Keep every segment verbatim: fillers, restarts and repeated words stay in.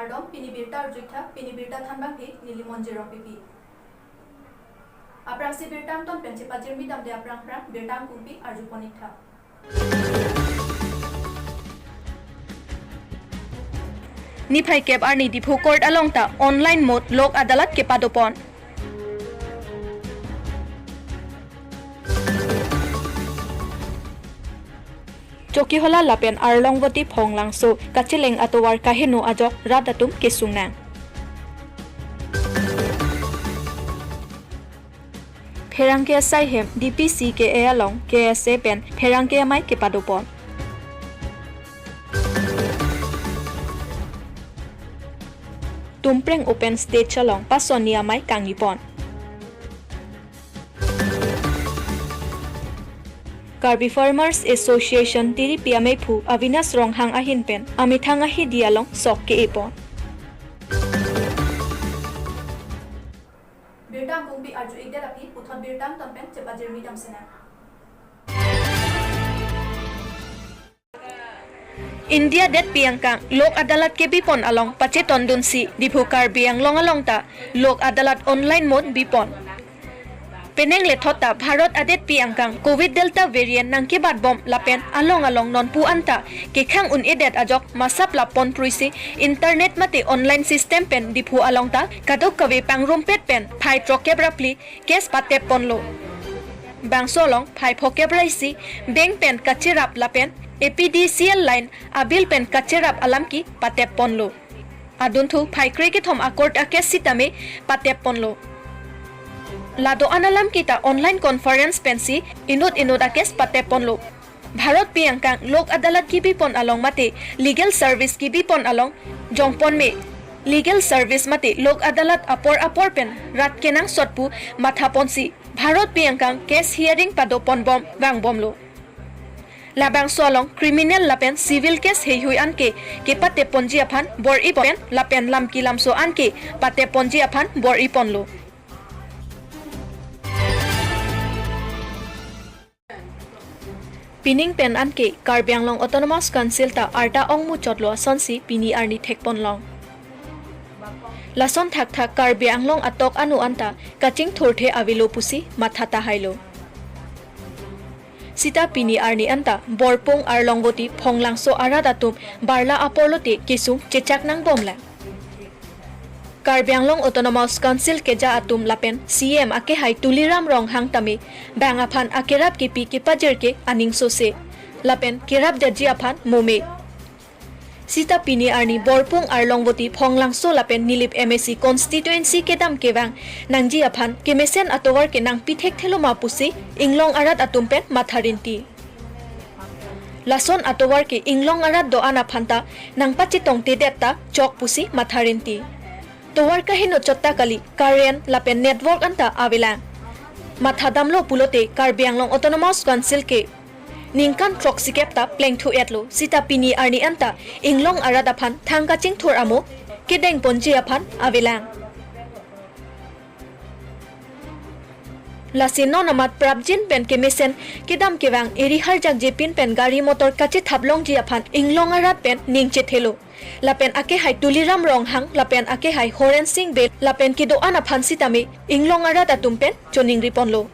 Kardom, pini birta arju-iktha, pini birta thanbangke neli Monjir Rongpipi. Aphrangsi birta angton pen chepajirmi damde aphrang aphrang birta angkungpi arjupon-iktha. Niphai kep arni Diphu Court along ta online mode Lok Adalat kepadopon. Chokihola lapen Arlongvoti Phonglangso kacheleng atovar kaheno ajok rat atum kesung nang. Pherangke asai hem D P C K A along K S A pen pherangke amei kepadopon. Tumpreng Open Stage along Pasonni Amei kangnipon. Karbi Farmers Association Tiripi ameiphu Avinash Ronghang ahin pen amethang ahidi along sok ke-epon. Birta angkungpi arju-ikdet aphi puthot birta angton pen chepajirmi damsinang. India detpi angkang Lok Adalat kebipon along pachetondunsi Diphu Karbi Anglong along ta Lok Adalat online mode bipon. Penang lethot ta Bharat adetpi angkang Covid Delta variant nangkebatbom lapen along along nonpu anta kekhang un-edet ajok masaplap ponpruisi internet mate online system pen Diphu along ta kadokave pangrumpet pen phai throkkep ra phli case patepponlo. Bangso along phai phokep ra isi bank pen kacherap lapen A P D C L line abill pen kacherap alam ke patepponlo. Adunthu phai krekethom a-court a-case sitame patepponlo. La do-an alam ke ta online conference pensi inut inut a-case patepponlo. Bharatpi angkang Lok Adalat kebipon along mate legal service kebipon along jongpon me. Legal service mate Lok Adalat apor apor pen rat kenangsot pu mathaponsi Bharatpi angkang case hearing padoponbom vangbomlo. Labangso along criminal lapen civil case heihui anke kepatepponji aphan bor-ipon lapen lam kelamso anke patepponji aphan bor-iponlo. Pining pen anke Karbi Anglong Autonomous Council ta arta ongmuchotlo asonsi pini arni thekponlong. Lason thakthak Karbi Anglong atok anu anta kachingthurthe avelo pusi matha tahailo. Sita pini arni anta Borpung Arlongvoti Phonglangso arat atum barla aporlote kesung chechak nangbomlang. Karbi Anglong Autonomous Council keja atum lapen C M akehai Tuliram Ronghang tame bang aphan akerap kepi kepajir ke aning sose lapen kerapdetji aphan mome. Sita pini arni Borpung Arlongvoti Phonglangso lapen Nilip M A C constituency kedam kevang nangji aphan kemesen atovar ke nangpi thekthelo ma pusi inglong arat atum pen matha rinti. Lason atovar ke inglong arat do-an aphan ta nangpachetongtedet ta chok pusi matha rinti. Tovar kaheno chot ta kali, current lapen network anta avelang. Matha damlo pulote Karbi Anglong Autonomous Council ke ningkan throksikep ta plengthu-etlo, sita pini arni anta inglong arat aphan thang kachingthur amo kedengponji aphan avelang. Lasi non amat prapjin pen kemesen kedam kevang eri harjakjepin pen gari motor kachethap longji aphan inglong arat pen ning chethelo. Lapen akehai Tuliram Ronghang lapen akehai Horen Sing Bey lapen kedo-an aphan sitame inglong arat atum pen choningriponlo.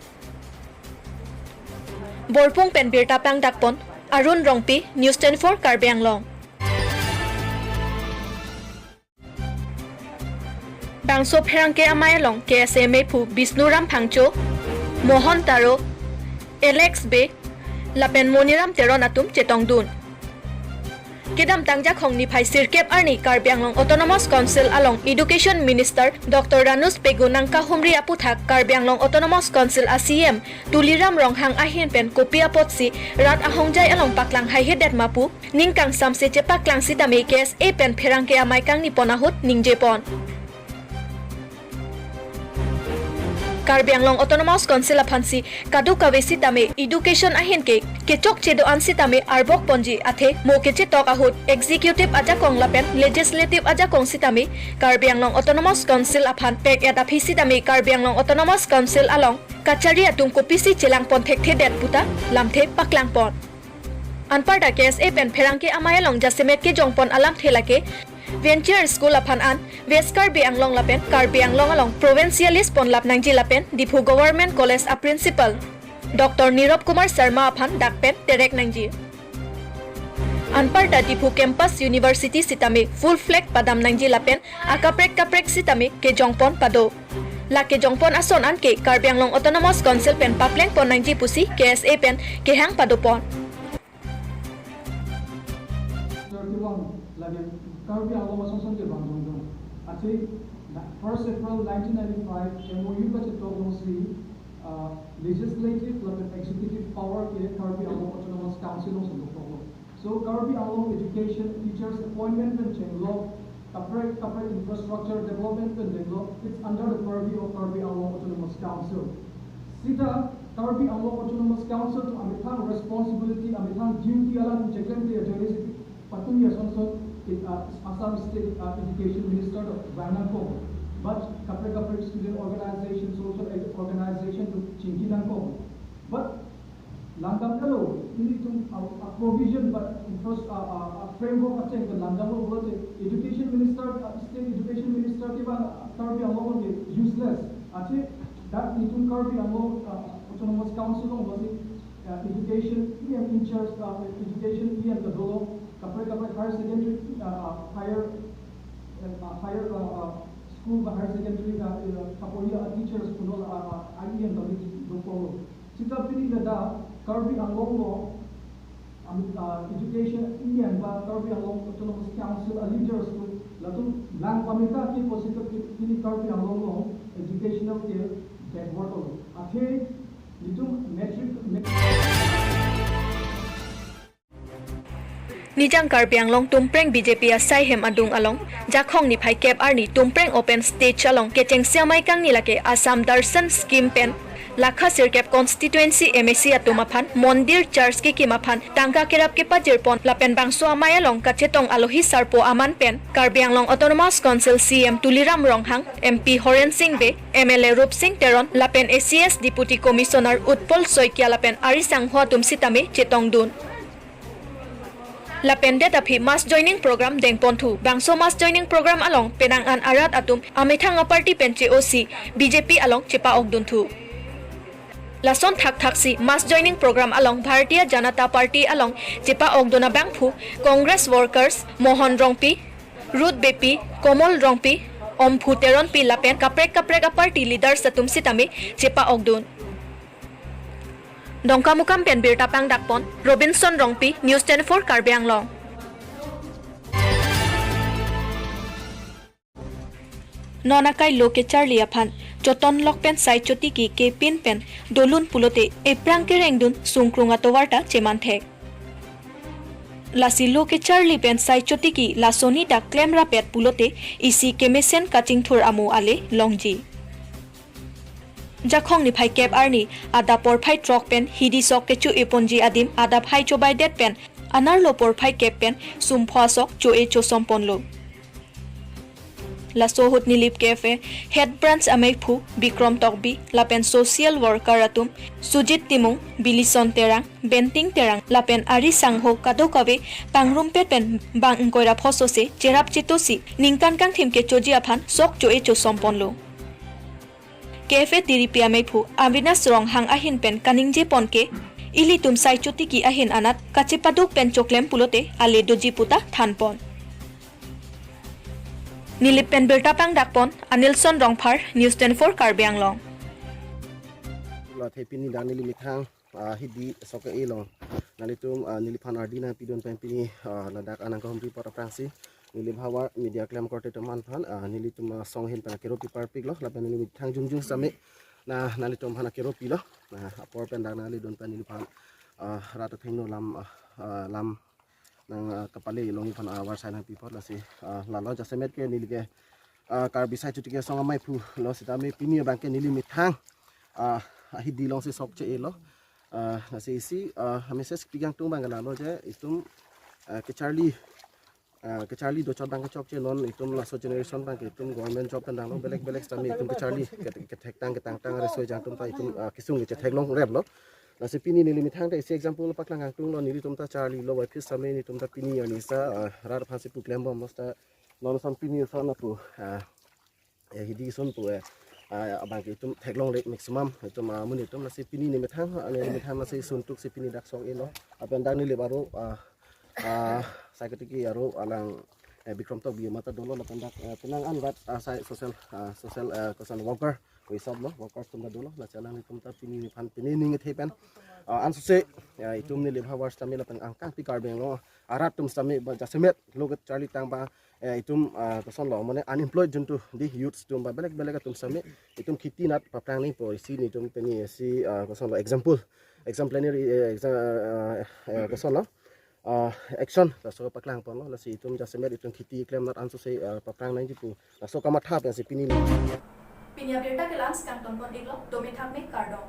Borpung pen birta pangdakpon Arun Rongpi, News twenty-four Karbi Anglong. Bangso pherangke amei along K S A meiphu Bisnuram Phangcho, Mohon Taro, Alex Bey lapen Moniram Teron atum chetongdun. Kedamtang Jakhong niphai sirkep arni Karbi Anglong Autonomous Council along Education Minister Doctor Ranoj Pegu nangkahumri aputhak Karbi Anglong Autonomous Council a C M Tuliram Ronghang ahin pen kopi apotsi rat ahongjai along paklang haihedet ma pu ning kangsamse chepaklangsi tame K S A pen pherangke amei kangnipon ahut ningjepon. Karbi Anglong Autonomous Council aphansi kadokave sitame education ahin ke kechokche do-an sitame arbokponji athe mo kechetok ahut executive ajakong lapen legislative ajakong sitame Karbi Anglong Autonomous Council aphan pek-et aphi sitame Karbi Anglong Autonomous Council along kachari atum kopisi chelangpon thekthedet puta lamthe paklangpon. Anparta K S A pen pherangke amei along jasemet kejongpon alamthe lake Venture School aphan an West Karbi Anglong lapen Karbi Anglong along provincialist ponlap nangji lapen Diphu Government College a Principal Doctor Nirab Kumar Sharma aphan dak pen terek nangji. Anparta Diphu Campus University sitame full flag padam nangji lapen akaprek kaprek sitame kejongpon pado. La kejongpon ason anke Karbi Anglong Autonomous Council pen paplengpon nangji pusi K S A pen kehang padopon. thirty-one lagi Karbi Anglong asong asong ke bang jong jong. Achi first April nineteen ninety-five M O U kachethok alongsi uh, legislative lapen executive power ke Karbi Anglong Autonomous Council alongsi dokok. So Karbi Anglong education, teachers appointment pen chenglok, kaprek kaprek infrastructure development pen chenglok, it's under the purview of Karbi Anglong Autonomous Council. Sita Karbi Anglong Autonomous Council atum amethang responsibility, amethang duty alam cheklemte ajoine si patumi ason ason, uh, Assam State uh, Education Minister atum vang nangkok. But kaprek kaprek student organization, social ed- organization atum chingki nangkok. But langdam kalo, ilitum a, a provision but infras, a, a, a framework acheng ke langdam lo pulote education minister, a, state education minister kevang Karbi Anglong ke useless. Achi dak itum Karbi Anglong, a, Autonomous Council alongsi, a, education E M in charge, a, education E M ke dolo, kaprek kaprek higher secondary, a, a, higher, a, higher, a, a, school ba higher secondary, a, a, kapohi a teachers puno, a, a, E M kami dokok lo. Sita pini ladak Karbi Anglong along, am, ah, education E M ba Karbi Anglong Autonomous Council a leaders atum latum lang pameta ke positive pini Karbi Anglong along educational ke backward lo. Athe itum matric, mat- Nijang Karbi Anglong Tumpreng B J P asai hem adung along Jakhong niphai kep arni Tumpreng open stage along kechengsi amei kangni lake Assam Darshan scheme pen lakha sirkep constituency M A C atum aphan mondir church kekim aphan tangka kerap kepajirpon lapen bangso amei along kachetong alohi sarpo aman pen Karbi Anglong Autonomous Council C M Tuliram Ronghang, M P Horen Sing Bey, M L A Rupsing Teron lapen A C S Deputy Commissioner Utpal Saikia lapen ari sangho atum sitame chetongdun. Lapen det aphi mass joining program dengponthu. Bangso mass joining program along penang an arat atum amethang aparty pen che-osi B J P along chepa-okdunthu. Lason thakthaksi mass joining program along Bharatiya Janata Party along chepa-okdun abangphu Congress workers Mohon Rongpi, Ruth Beypi, Komol Rongpi, Omphu Teronpi lapen kaprek kaprek aparty leaders atum sitame chepa-okdun. Dongkamukam pen birta pangdakpon Robinson Rongpi, News twenty-four Karbi Anglong. Non akai lo kecharli aphan chotonlok pen sai chotiki kepin pen dolun pulote ephrang kerengdun sungkrung atovarta chemanthek. Lasi lo kecharli pen sai chotiki lasoni dak klemrapet pulote isi kemesen kachingthur amo ale longji. Jakhong niphai kep arni adap porphai throk pen hidi sok kecho-eponji adim adap hai chobaidet pen anerlo porphai kep pen sumpho asok cho-e chosomponlo. Laso ahut Nilip K F A Head Branch ameiphu Bikrom Tokbi lapen social worker atum Sujit Timung, Bilison Terang, Benting Terang lapen ari sangho kadokave pangrumpet pen bang ingkoi ra phosose cherap chetosi ningkan kangthim kechoji aphan sok cho-e chosomponlo. K F A tiripi ameiphu Avinash Ronghang ahin pen kaningjepon ke, ilitum sai chotiki ahin anat kachepaduk pen choklem pulote ale doji puta thanpon. Nilip pen birta pangdakpon Anilson Rongphar, News twenty-four Karbi Anglong. Lo the pini dan neli methang, ah, hidi sok ke-e along nanglitum, ah, neliphan ardi nangpidun pen pini, ah, ladak anang kahumri apot aphrangsi neli havar media klem korte atum aphan, ah, nelitum, ah, asong ahin pen akero pi parpiklo lapen neli methang jongjong sitame na nanglitum aphan akero pilo. Na apor pen dak nangledun pen neliphan, ah, rat athengno lam, ah, ah, lam nang, ah, kapale along aphan, ah, avarsai nangpi apot lasi, ah, lalo jasemet ke neli ke, ah, Karbi sai chotiki asong ameiphu lo sitame pini abang ke neli methang, ah, ahidi alongsi sok che-elo. Ah, lasi isi, ah, message pigang tung abang ke lalo je itum, ah, kecharli, ah, kecharli dochot abang ke chokche non itum laso generation abang ke itum government job pen danglo belek belek sitame itum kecharli ke- kethektang ketangtang resoi jang atum ta itum, ah, kesung ke chetheklongraplo. Lasi pini neli methang ta isi example paklang kangtunglo, nelitum ta charlilo, wai phis sitame nelitum ta pini arni sa, ah, rat aphansi pu klembomlo sita Non ason pini ason apu, ah, eh, hidi ason pu, eh, ah, abang ke itum theklongle maximum itum, ah, amonit atum, lasi pini ne methang, ah, ne methang lasi suntuk si pini dak song-elo. Lapen dak neli baro, ah, ah, sai ketiki aro alang, eh, Bikram Tokbi mata dolo, lapen dak, eh, penang anrat, ah, sai social, ah, social, eh, koson worker, ko isap lo, workers atum ta dolo, lasi alanglitum ta pini nephan pini ning kethe pen, ah, ansose, ya, itum neli bhavar sitame lapen angkang pi Karbi Anglong arat atum sitame ba jasemet lo ke charli tang ba, eh, itum, ah, kosonlo, mane unemployed juntu di youths atum ba belek belek atum sitame itum kheti nat paplang nangpo, isi netum pini isi, ah, kosonlo, example, exemplary, eh, exa-, ah, eh, kosonlo, ah, action laso paklang ponlo, lasi itum jasemet itum kheti klem nat ansose, ah, paplang nangji pu laso kamatha pensi pini. Pini abirta ke la-ansi kangton pon-iklo, dome thakme, kardom.